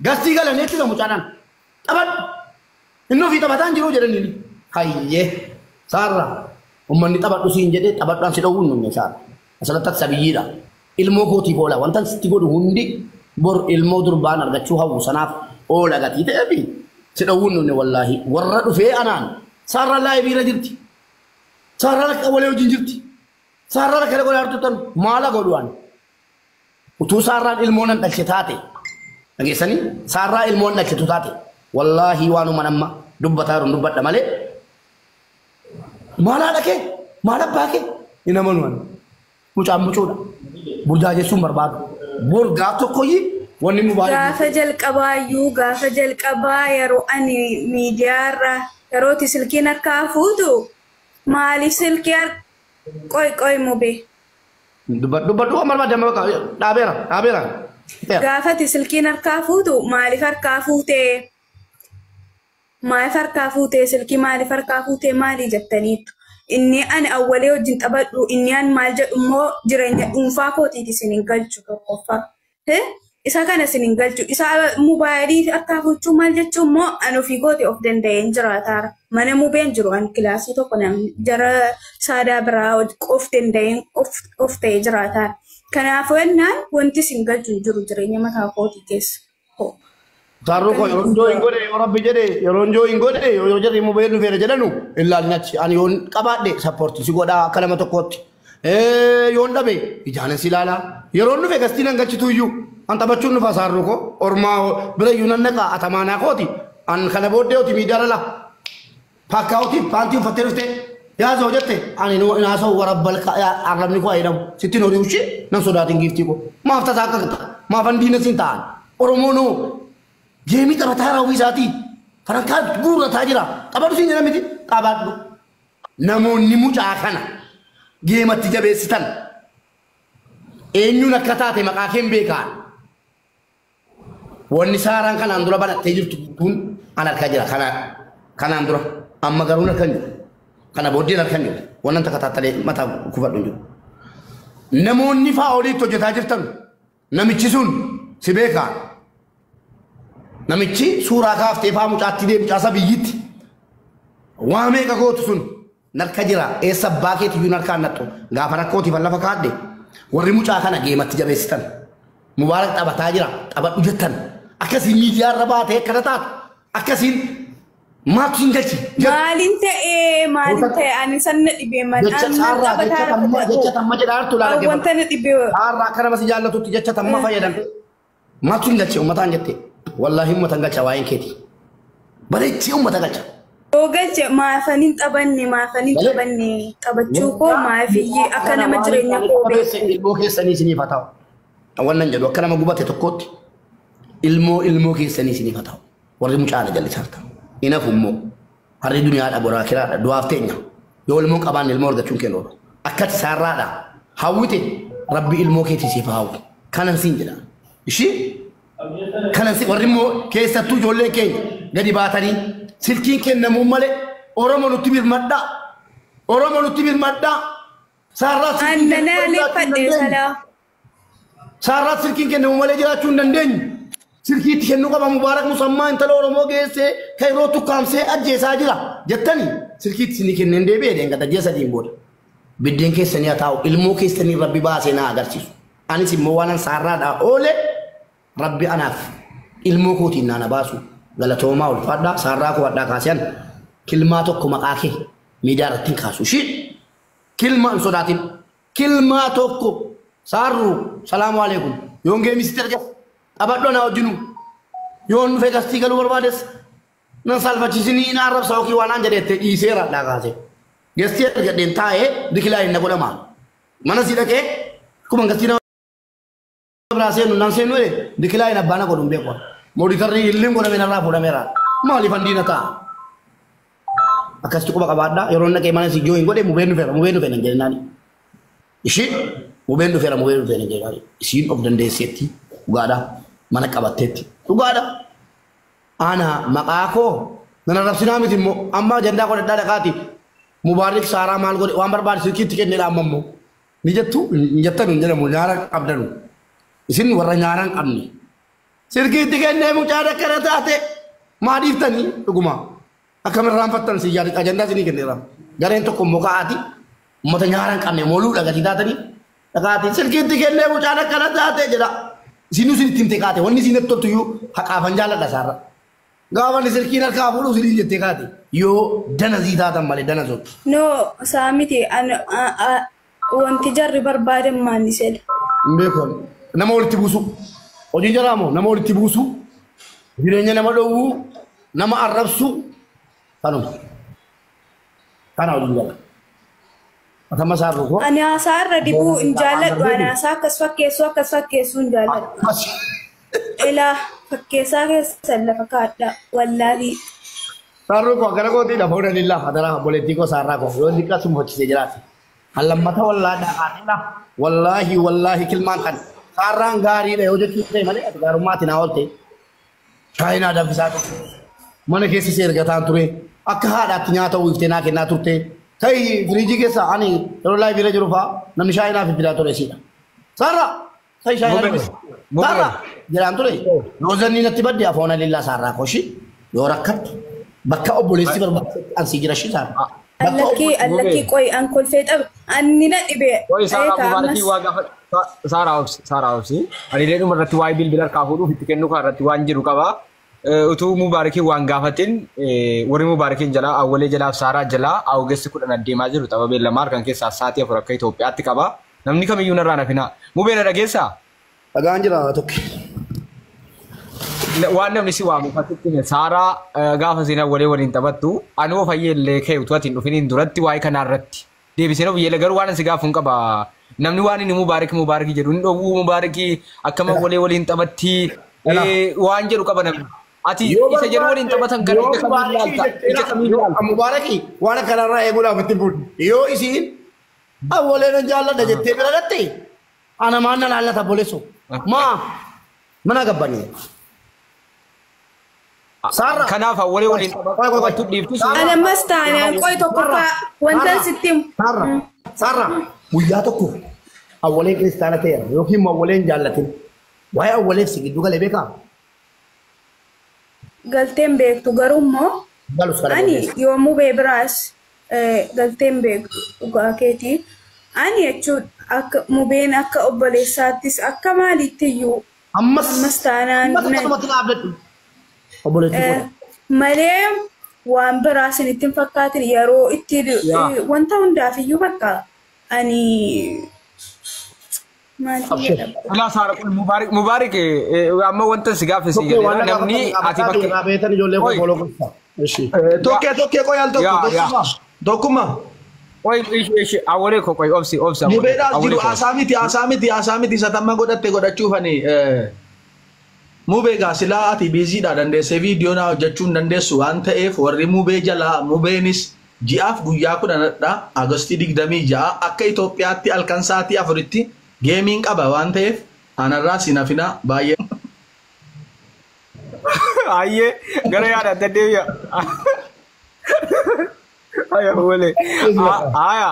Gastii galanii jechuudha mucaadhaan. Taphadhu. Inni ofii taphataan jiru jedhanii. Hayyee saarraa uummanni taphadhu siin jedhee taphadhaan si dhowwuun nuyi saarra. Asirratti ati sabiyyiidha. Ilmoo kootiif oola. Wanta sitti godhu hundi bor ilmoo durbaan argachuu hawwu sanaaf oola gatii ta'eefi si dhowwuun nuyi wallaahi. Warra dhufee anaan saarraa laayivii irra jirti. Saarraa lakka walee wajjin jirti. Saarraa lakka godhaa jirtu tan maala godhu ani. Utuu saarraan ilmoo nan dhalche taate dhageessanii saarraa ilmoo nan dhalchetu taate wallaahi waanuma amma dubbataa jiru dubbadha malee maal haadha kee maal abbaa kee hin amanu ani. Mucaan mucuudha. Burjaajessuun barbaadu. Bor gaaf tokkoyyii wanni nu baay'ee. Gaafa jalqabaayyuu gaafa jalqabaa yeroo ani miidiyaarra yerootti silkiin harkaa fuutu maaliif silkii qoy qoy mube. Dubbadhu waan barbaade amma bakka dhaabeera dhaabeera. Gaafati silkiin harkaa fuutu maaliif harkaa fuutee? Maaliif harkaa fuutee silkii maaliif harkaa fuutee maalii jettaniittu? Inni ani awwalee wajjin taphadhu inni ani maal jedhu immoo jireenya dhuunfaa kootiiti isin hin galchu tokkoffaa. Isa kana isin hin galchu. Isa mobaayilii harkaa fuuchuu maal jechuun immoo ani ofii kooti of danda'een jiraataara. Mana mubeen jiru ani kilaasii tokko namni jara saadaa biraa of danda'een of ta'ee jiraataara. Kanaafuu ennaan wanti isin galchu hin jiru jireenya mataa kootii keessa. Saarruu koo yeroo njoo hin godhe yoo rabbi jedhe yeroo njoo hin godhe yoo jarri mobile dhufeera jedhanu ilaalin achi ani yoon qabaadhe sappoortii si godhaa akka nama tokkootti. Yoon dhabe ijaanin si ilaalaa yeroon dhufe gastii nan galchitu iyyuu an taphachuun dhufa saarruu koo ormaa bira iyyuu nan naqa atamaanaa kooti an kana booddee oti miidiyaa lala paakkaawutii paantii uffattee dhufte yaasoo jette ani naasoo warabbal arrabni koo ayidamu sitti horii ushee nan sodaatin giiftii koo maaf tasaa akka maafan diina siin ta'an Oromoonoo geemii taphataa raawwii isaatii farankaa guurrataa jira taphadhu siin jedha miti taphadhu. Namoonni mucaa kana geematti jabeessitan eenyuun akka taate maqaa keen beekaan. Wanni saaraan kanaan dura banattee jirtu kun an harkaa jira kanaan dura amma garuu harka hin jiru. Kana booddeen harka hin jiru. Wannan takka taattalee mataa kufadhu hin jiru. Namoonni fa'aa oliitti hojjetaa jirtan namichi sun si beekaa. Namichi suuraa kaaftee fa'aa mucaatti deemu mucaa biyyitti waa meeqa gootu sun narka jira eessa abbaa keetiyyuu narkaan nattu gaafa rakkootiif lafa kaadde warri mucaa kana geematti jabeessitan Mubaarak taphataa jira taphadhu jettan akkasiin miidiyaa irra baatee akkana taatu akkasiin maaltu siin galchi. Maaliin ta'ee maaliin ta'ee ani sanna dhibee maal Jecha saarraa jecha tamma jecha tamma jedhaa jirtu laala Wanta na dhibee Saarraa akka nama si jaallatutti jecha tamma fayyadamte maaltu siin galchi uummataan jette wallaahi uummatan galcha waa'een keeti bareechee uummata galcha. Yoo galche maafan hin taphanne maafan hin taphanne taphachuu koo maafiyyee akka nama jireenya koo beeku. Ilmoo keessanii isiniif haa ta'u. Wannan jedhu akka nama gubate tokkootti ilmoo ilmoo keessanii isiniif haa ta'u. Warri mucaa jallisaa ta'u. Inafu immoo harri duniyaadha boraa kiraadha du'aaf teenya. Yoo ilmoo qabaanne ilmoo argachuun keenya oolu. Akkati saarraadha hawwite rabbi ilmoo keetii siif haa hawwu. Kanan siin jedha. Ishii kanan si warri immoo keessattuu ijoolleen keenya gadi baatanii silkiin kennamuu malee Oromoo nutti birmadhaa. Oromoo nutti birmadhaa. Saarraa silkiin Annana kennamuu jiraachuu hin leeffadhe dandeenyu. salaa. Saarraa silkiin kennamuu malee jiraachuu hin dandeenyu. Silkiitti kennuu qaba Mubaarak Musammaa intala Oromoo geessee kan yeroo tukkaamsee ajjeesaa jira jettanii silkiitti isinii kenneen deebi'ee deengata ji'a sadiin booda. Biddeen keessanii haa taa'u ilmoo keessanii rabbi baasee naa agarsiisu. Anis immoo waanan saarraadhaa oole rabbi anaaf ilmoo kootiin naana baasu galatoomaa ulfaadhaa saarraa koo hadhaa kaasee kilmaa tokko maqaa kee miidiyaa irratti hin kaasu. Ishii kilmaa hin sodaatin kilmaa tokko saarruu salaamu alaikum yoon geemisitti argas taphadhu anaa wajjinu yoon dhufee gastii galuu barbaades nan salfachiisinii na arrabsa yookiin waan aan jedheette dhiiseera hadhaa kaasee. Gastii argadheen taa'ee dikilaa hin godhamaa. Mana si dhaqee akkuma gastii nama biraa seenu nan seenu dikilaa hin abbaana godhu hin beeku. Mooditarri illee godhame narraa fuudhameera. Maaliif handiina ta'a? Akkasitti quba qabaadhaa yeroo naqee mana si joo hin godhe mubeen dhufeera mubeen dhufeera hin jedhinaani. Ishiin mubeen dhufeera mubeen dhufeera hin jedhinaani. Isiin of dandeesseetti dhugaadha mana qabatteetti dhugaadha. Ana maqaa koo nan arrabsinaa miti immoo amma ajandaa godhadhaa dhaqaati. Mubaarik saaraa maal godhe waan barbaade silkiitti kenneedha amma immoo. Ni jettu hin jettanu hin jedhamu nyaara qabdanu. Isin warra nyaara hin qabne. Silkiitti kennee mucaan akkana taate maa dhiiftanii dhuguma. Akkamirraan fattan si yaadu ajandaa isinii kenneera. Gareen tokko immoo ka'aati uummata nyaara hin qabne mooluudha gatii taatanii dhaqaati silkiitti kennee mucaan akkana taate jedha. Isinuu isin ittiin kaate wanni isin toltu iyyuu haqaafan jaalladha isaarra. Gaafa inni silkiin harkaa fuudhu isinii jettee kaate yoo danazii taatan malee danazoon. No, isaa miti. Wanti jarri barbaadan maanni sela. Hin beeku nama walitti buusu. Hojii jaraa moo nama walitti buusu jireenya nama dhowwuu nama arrabsu kanuma. Kana hojii jara. Atama isaa rukoo. Ani haasaa irra dibuu hin jaalladhu. Ani haasaa akkas fakkeessuu hin jaalladhu. Ilaa fakkeessaa keessan lafa kaadha. Wallaahi. Saarruu koo gara kootii lafa hunda lillaa hadaraa obboleettii koo saarraa koo yoo liqaa sun hojjisee jiraate. Hallammata wallaahi haadha wallaahi wallaahi kilmaan kan saarraan gaariidha yoo jechuu ta'e malee ati gaarummaatti naa oolte. Shaayinaa danfisaa turte. Mana keessa si ergataan ture. Akka haadhaatti nyaata uwwiftee naa kennaa turte. Ta'i firiijii keessa ani yeroo laayif irra jiru fa'aa namni shaayinaa fi fidaa ture siidha. Saarraa ta'i shaayinaa danfisa. Saarraa jedhaan ture. Yoo zanni natti badde afoona lillaa saarraa koshi yoo rakkattu bakka obboleessi barbaachisetti ansii jira shi saarraa. Allakkii qoy an kolfee xabe anni na dhibe. Qoy Saaraa Mubaarakii waa gaafa Saaraa obsi. Ani illee dhuma irratti waa'ee bilbila harkaa fuudhuuf itti kennuu kan irratti waan jiru qaba. Utuu Mubaarakii waan gaafatin warri Mubaarakiin jalaa awwalee jalaaf Saaraa jalaa Awugeessi 10 adeemaa jiru tapha beellamaa harkan keessaa sa'aatii 4 akka Itoophiyaatti qaba. Namni kamiyyuu narraa nafinaa. Mubee na dhageessaa? Dhagaan jira tokko. Waan namni si waamu fakkitti Saaraa gaafa seenaa awwalee waliin taphattu anuu fayyee kee utuu ati hin dhufiniin duratti waa'ee kanaa irratti deebisee of garuu waan si gaafuun qaba. Namni waan inni Mubaarakii jedhu hin dhowwuu Mubaarakii akkama awwalee waliin taphatti waan jedhu qaba namni. Ati isa jedhu waliin taphatan gara ija kamiin ilaalta? Ija kamiin ilaalta? Mubaarakii waan akkanarraa eeguudhaaf itti fuudhu. Yoo isiin awwalee nan jaalladha jettee bira dhatte ana maan na laallata obboleessoo. Maa mana gabbanii. Saarraa. Kanaaf awwalee waliin taphattu dhiiftu. Ani ammas taanaan qoy tokkoffaa wanta sitti himu. Saarraa guyyaa tokko awwaleen kiristaana ta'eera yookiin awwaleen jaallatin waa'ee awwaleef si gidduu galee beekaa? Galteen beektu garuu immoo ani yoomuu bee biraas galteen beektu dhugaa keetii. Ani jechuun akka mubeen akka obboleessaattis akka maalitti iyyuu ammas taanaan malee waan biraa isinitti hin fakkaatin yeroo itti wanta hundaaf iyyuu bakka ani Ilaa Saaraa kun Mubaarak amma wanta si gaafa si jedhee namni ati bakka beetan ijoollee koo foloo gosa. Tokkee qoy al tokko tokkuma. Qoy ishi awwalee koo qoy obsi obsi. Mubeedhaas jiru haasaa miti isa tamma godhatte godhachuufani. Mubee silaa ati biiziidha dandeessee viidiyoo naa hojjechuu hin dandeessu waan ta'eef warri mubee jalaa mubeenis ji'aaf guyyaa 10dha Agostii 26 akka Itoophiyaatti halkan sa'aatii 4tti geemiin qaba waan ta'eef anarraa si nafina baay'ee. Ayyee gara yaada adda deebi'a. Ayya walee. Aya.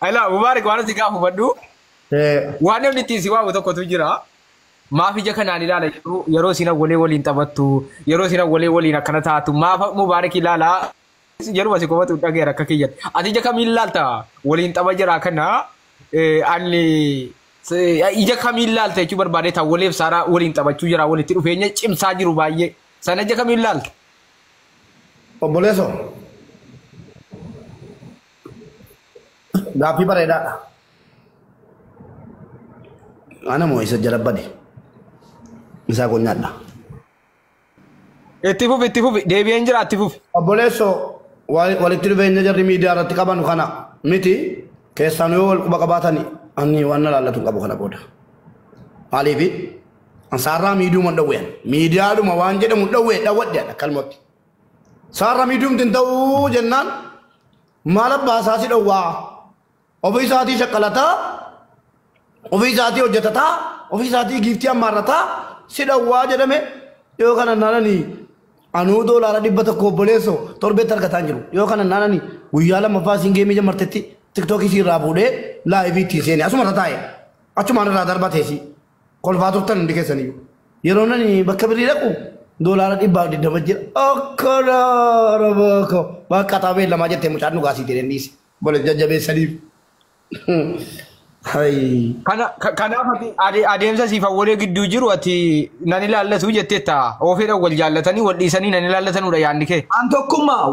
Ayla Mubaarak waan si gaafa hubadhu. Waan namni ittiin si waamu tokkotu jira. Maaf ija kanaan ilaala yeroo isin awwalee waliin taphattu yeroo isin awwalee waliin akkana taatu maaf Mubaarak ilaalaa yeroo si qofatu dhageera akka kiyyatti. Ati ija kamiin ilaalta waliin tapha jira kana ani ija kamiin ilaalta jechuu barbaade awwaleef Saaraa waliin taphachuu jira walitti dhufeenya cimsaa jiru baay'ee sana ija kamiin ilaalta. Obboleessoo gaaffii bareedaadha. Ana moo isa jala bade. Isaa kun nyaadha. Itti fufi deebi'een jira itti fufi. Obboleessoo walitti dhufeenya jarri miidiyaa irratti qaban kana miti keessaan yoo wal quba qabaatan ani waan na laallatu qabu kana booda. Maaliif Saarraa miidiyuma hin dhowween miidiyaadhuma waan jedhamu dhowwee dhawwadhe akkalumatti. Saarraa miidiyumti hin ta'uu jennaan maal abbaa isaa si dhowwaa ofii isaatii shaqqalataa ofii isaatii hojjetataa ofii isaatii giiftii ammaarrataa si dhowwaa jedhame yoo kana naananii anuu $100 obboleessoo torbeetti argataa hin jiru yoo kana naananii guyyaa lammaffaa isiin geemii jammartetti tiktookii isii irraa fuudhee laayivii ittiin seene asuma irra taa'e achumaan irraa darba teessi kolfaa turtan hundi keessaniyyuu Yeroo nani bakka birii dhaqu doolaara 120 jira. Akkana rabaako. Bakka taabee lamaa jettee mucaan dhugaasii jedheen dhiise. Bola jajjabeessaniif. Kanaaf ati adeemsa siif awwalee gidduu jiru ati nan ilaallatu jetteetta. Oofeedhaan wal jaallatanii wal dhiisanii nan ilaallatanudha yaadni kee. An tokkummaa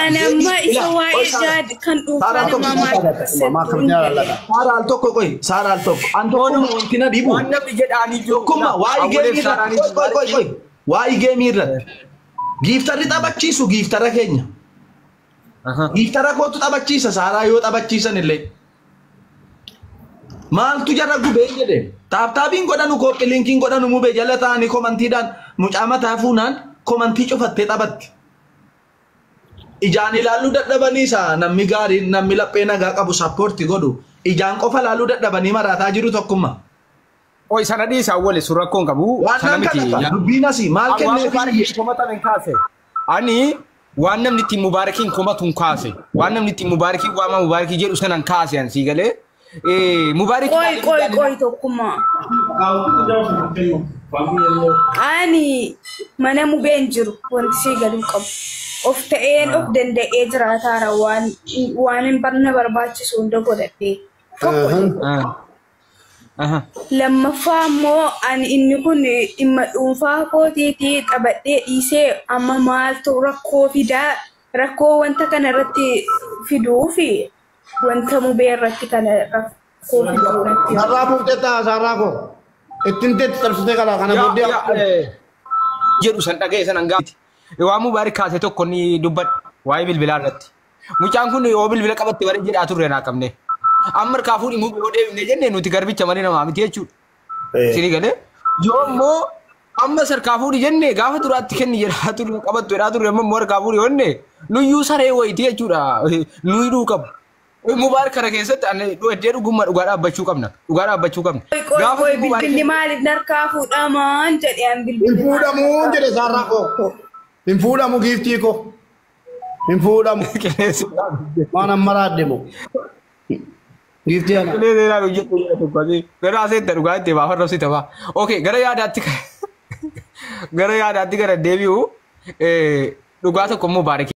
Ani amma isa waa'ee jaad kan dhuunfaa namaa maal Saara al tokko qoy Saara al tokko an tokkummaa wanti na dhibu. Waan namni jedhaanii jiru. Tokkummaa waa'ee geemii irratti qoy qoy qoy waa'ee geemii irratti giiftarri taphachiisu giiftara keenya. Giiftara kootu taphachiisa Saaraa yoo taphachiisan illee. Maaltu jara gubee jedhe taaptaabiin godhanu kooppi linkiin godhanu mubee jala ta'anii komantiidhaan mucaa mataa fuunaan komantii cufattee taphatti. Ijaan ilaaluu dadhabanii isaa namni gaariin namni laphee nagaa qabu sappoorti godhu ijaan qofa ilaaluu dadhabanii maraataa jiru tokkummaa. Oi sana dhiisa awwale sun rakkoon qabu. Waan Sana nan miti. kadhata dubbiin asii maal kenneef Komatan hin kaase. Ani waan namni ittiin mubaarakiin komatu hin kaase. Waan namni ittiin mubaarakiin waama mubaarakii jedhu sana hin kaase an sii galee. Mubaarakii. Qoy qoy qoy tokkummaa. Ani mana mubeen jiru wanti sii galuu qabu. Of ta'een of danda'ee jiraataara waan hin barna barbaachisu hunda godhadhee. Tokko Lammaffaa immoo ani inni kun dhimma dhuunfaa kootiitii taphadhee dhiisee amma maaltu rakkoo fidaa rakkoo wanta kana irratti fiduu fi wanta mubee irratti kana rakkoo fiduu irratti. Sarraa buuftee ta'a sarraa koo. Ittiin teetti cabsitee kalaa kana booddee. Jedhu san dhaga'e san hangaafti. Waan mubaarik kaase tokko ni dubbadha waa'ee bilbilaa irratti. Mucaan kun yoo bilbila qabatte bara jedhaa turre naa qabne. Amma harkaa fuudhii mubee yoo deebine jenne nuti garbicha malee namaa miti jechuudha. Isinii galee yoo immoo amma sarkaa fuudhi jenne gaafa duraatti kenni jedhaa turre qabattu jedhaa turre amma immoo harkaa fuudhi jenne nuyyuu saree wayitii jechuudha. Nuyi dhuu qabu. Mubaarik kana keessatti iddoo dhugummaa dhugaa dhaabbachuu qabna. Dhugaa dhaabbachuu qabna. Qoy qoy qoy bilbilli maaliif narkaa fuudhamaan jedhee an Hin bilbilli. fuudhamu jedhe sarraa koo. Hin fuudhamu giiftii koo. Hin fuudhamu. Qilleensi Waan amma raadde moo. Giiftii ana. Qilleensi ilaalu jettu tokko asii. Gara aseetta dhugaa itti baafan rabsita ba'a. Okay gara yaadaatti gara deebi'u dhugaa tokko Mubaarik.